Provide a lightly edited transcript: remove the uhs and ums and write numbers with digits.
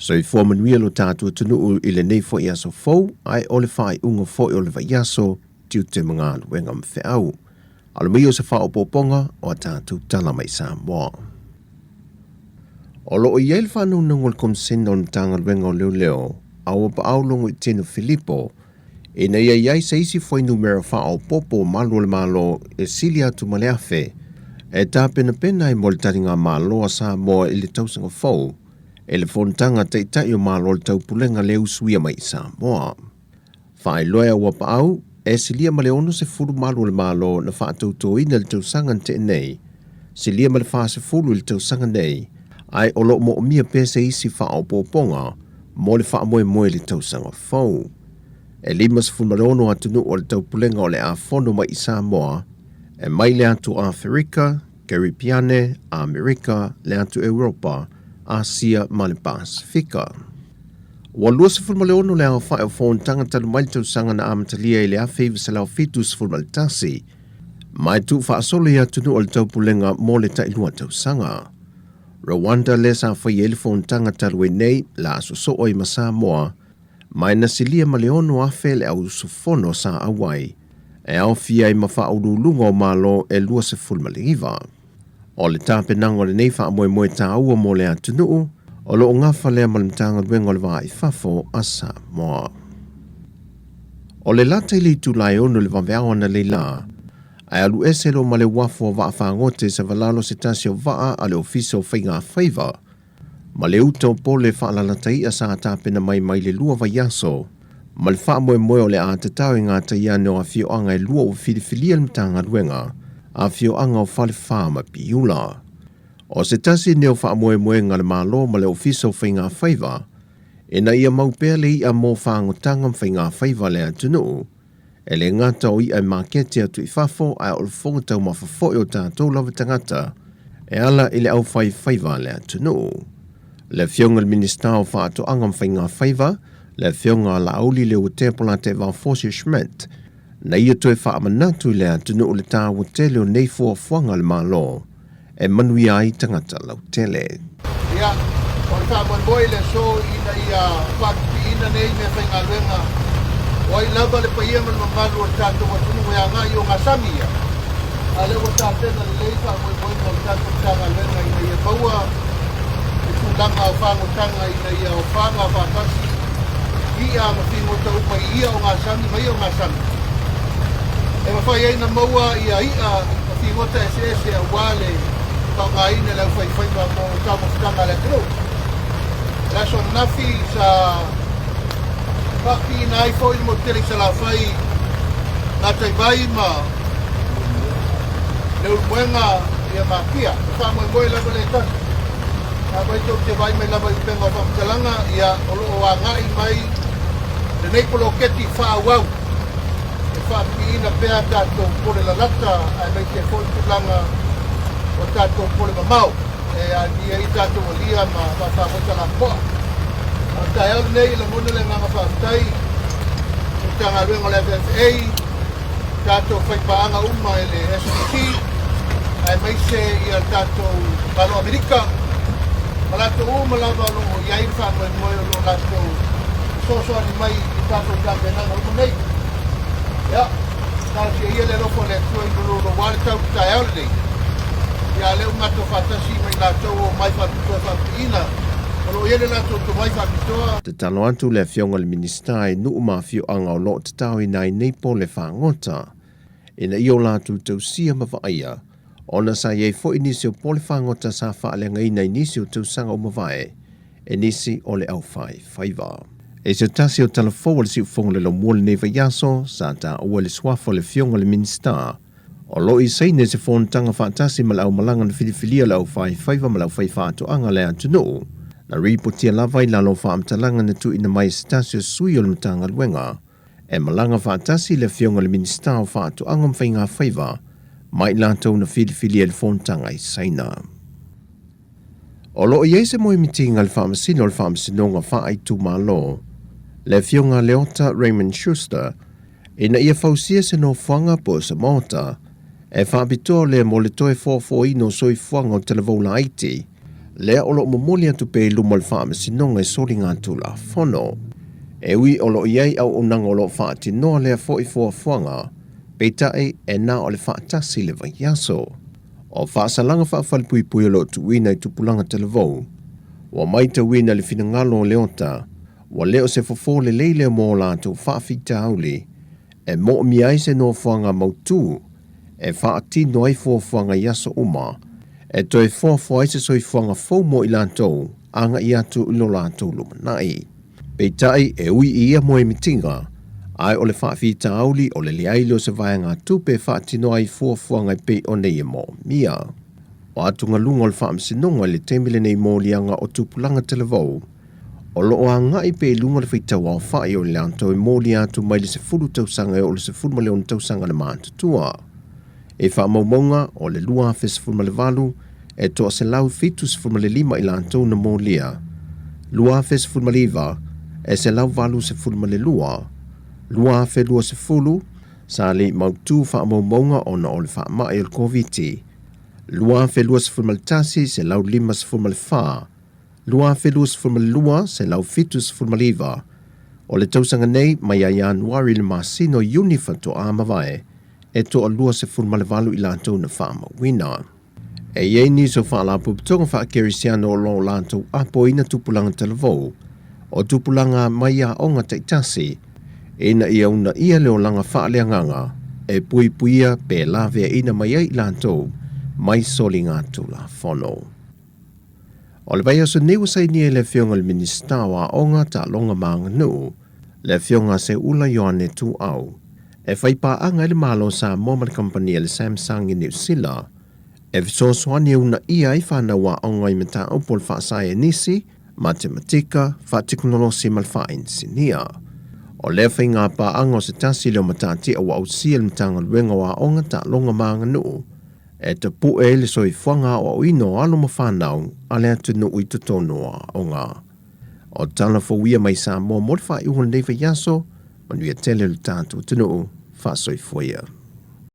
Soifua manuia lo tatou atunuu i lenei foi aso fou, ae o le faaiuga foi o le vaiaso, tiute ma galuega ma feau. Alo mai o se faaopoopoga o a tatou tala mai Samoa. O lo o i ai le faanaunago a le Komisena o le Matagaluega o Leoleo, Auapaau Logoitino Filipo, ina ia i ai se isi fuainumera faaopoopo o malu o le Malo e sili atu ma le 1,000 e tapenapena ai mo le taligamalo a Samoa i le tausaga fou e le Fonotaga Taitai o Malo o le Taupulega lea usuia mai i Samoa. Faailoa e Auapaau, e silia ma le 60 malu o le Malo na faatautoina i le tausaga na tea nei, silia ma le 40 i le tausaga nei, ae o lo o moomia pea se isi faaopoopoga mo le faamoemoe i le tausaga fou. E 56 atunuu o le Taupulega o le a fono mai i Samoa, e mai le atu Aferika, Keripiane, Amerika, le atu Europa, Asia ma le Pasefika. Ua 26 le aofai o fonotaga talu mai le tausaga na amatalia i le 1971, ma e tuufaasolo i atunuu o le Taupulega mo le tailua tausaga. Rwanda lea sa faia ai le fonotaga talu ai nei, la sosoo ai ma Samoa, ma e na silia ma le 6,000 le au usufono sa auai, e aofia ai ma faauluuluga o Malo e 29. O le tapenaga o lenei faamoemoe taua mo le atunuu, o lo o gafa lea ma le Matagaluega o le Va i Fafo a Samoa. O le lata i le itula e 6 i le vaveao analeila, ae alu ese loa ma le uafu o Vaafagota i Savalalo se tasi o vaa a le Ofisa o Faiga Faiva ma le uta o pole faalalata i'a sa tapena mai mai le lua vaiaso ma le faamoemoe o le a tatao i ngā taiane o afioaga e lua ua filifilia le Matagaluega, afioaga o Falefa ma Piula. O se tasi nei o faamoemoega a le Malo ma le Ofisa o Faiga Faiva ina ia mau pea le i'a mo fagotaga ma faiga faiva a le atunuu, E le gata o i'a e maketi atu i fafo ae o le fofoga taumafa foi o tatou lava tagata e ala i le aufaifaiva a le atunuu. Le Afioga i le Minisita o Faatoaga ma Faigafaiva, le Afioga a Laauli Leuatea Polataivao Fosi Schmidt, na ia toe faamanatu i le atunuu le taua tele o nei fuafuaga a le Malo e manuia ai tagata lautele. Ia, o le faamoemoe i le aso ina ia faatupiina nei meafaigaluega, o ai lava le paia ma le mamalu o le tatou atunuu e agai i ogasami ia, a o lea ua tapena lelei faamoemoega o le tatou Matagaluega ina ia maua le tulaga o fagotaga ina ia ofaga faatasi i'a ma figota uma i ia ogasami ma ia ogasami e mafai ai ona maua ia i'a ma figota eseese aua le faaaogaina e le aufaifaiva mo taumafataga a le atunuu. O le aso ananafi sa faapipiina ai foi le motu tele i Salafai, Gataivai ma Leulumoega ia ma Apia. E faamoemoe lava le tasi. Afai tou te vaai mai lava i upega o faamatalaga, ia o lo o agai mai lenei poloketi faaauau e faapipiina pea tatou pole lalata aemaise foi tulaga o tatou pole mamao e alia ai tatou alia ma faafagota lapoa. A o le taeao lenei e lagona le agaga faafetai i le Matagaluega o le FFA, tatou faipaaga uma i le SPC, aemaise ia le tatou Malo Amerika, ma latou uma lava o lo o i ai le faamoemoe o lo o latou fesoasoani mai i tatou tapenaga uma nei. Ia, talosia ia le alofa o le Atua i loloulou le tau i le taeao lenei. Ia, a lea ua matou faatasi ma i latou o omai faapitoa e faapipiina, o lo o i ai le latou tomai faapitoa. Tatalo atu le Afioga i le Minisita i nuu ma afioaga o lo o tataoina ai nei pole fagota ina ia o latou tausia ma vaaia, ona sa i ai foi nisi o pole fagota sa faaleagaina i nisi o tausaga ua mavae e nisi o le aufaifaiva. I se tasi o tala fou a le siufofoga o le laumua lenei vaiaso, sa taua i le suafa o le Afioga i le Minisita o lo o i Saina i se fonotaga faatasi ma le aumalaga na filifilia le aufaifaiva ma le aufaifaatoaga a le atunuu, na ripotia lava i lalo o faamatalaga na tuuina mai e se tasi o sui o le Matagaluega e malaga faatasi le Afioga i le Minisita o Faatoaga ma Faigafaiva ma i latou na filifilia i le fonotaga i Saina. O lo o i ai se moemitiga i le Faamasino o le Faamasinoga Faaitumalo, le Afioga Leota Raymond Schuster, ina ia fausia se nofoaga po o se maota e faapitoa lea mo le toe foafoaina o soifuaga o talavou laiti. lea o lo o momoli atu pea i luma o le Faamasinoga e soligatulafono. E ui o lo o i ai auaunaga o lo o faatinoa lea foi fuafuaga, peitai e na o le faatasi i le vaiaso. O faasalaga faafalepuipui o lo o tuuina i tupulaga talavou, ua matauina le finagalo o Leota, ua le o se fofo lelei lea mo latou faafitauli e moomia ai se nofoaga mautū e faatino ai fuafuaga i aso uma, e toe foafoa ai se soifuaga fou mo i latou agai atu i lo latou lumanai. Peitai e ui i ia moemitiga, ae o le faafitauli o le leai lea o se vaegatupe e faatino ai fuafuaga e pei ona ia moomia. O atugaluga o le Faamasinoga i le taimi lenei moliaga o tupulaga talavou, o lo o agai pea i luga le faitau aofai o i latou e molia atu mai le 10 tausaga e oo i le 16 tausaga le matutua. I faamaumauga o le 2018, e toa 175 i latou na molia, 2019, e 182, 2020, sa le i mautu faamaumauga ona o le faamai o le Koviti, 2021, 154, 2022, 179. O le tausaga nei, mai ia Ianuari i le masina o Iuni faatoa mavae, e toa 28 i latou na faamauina. E i ai nisi o faalapotopotoga faakerisiano o lo o latou apoina tupulaga talavou, o tupulaga mai aoga taitasi, ina ia uunaia le olaga faaleagaga e puipuia pe laveaina mai ai i latou mai soligatulafono. O le vaiaso nei ua sainia e le Afioga i le Minisita o Aoga, Taaloga ma Aganuu, le Afioga a Seuula Ioane Tuuau, e faipaaga ai le Malo o Samoa ma le kamupani a le Samsung i Niu Sila, e fesoasoani e uunaia ai fanau aoga i mataupu o le faasaienisi, matematika, faatekonolosi ma le faainisinia. O lea faigapaaga o se tasi lea o matatia ua ausia e le Matagaluega o Aoga, Taaloga ma Aganuu, e tapue ai le soifuaga aoaoina o alo ma fanau a le atunuu i totonu o aoga. O tala fou ia mai Samoa mo le faaiuga o lenei vaiaso, manuia tele lo tatou atunuu, faasoifua ia.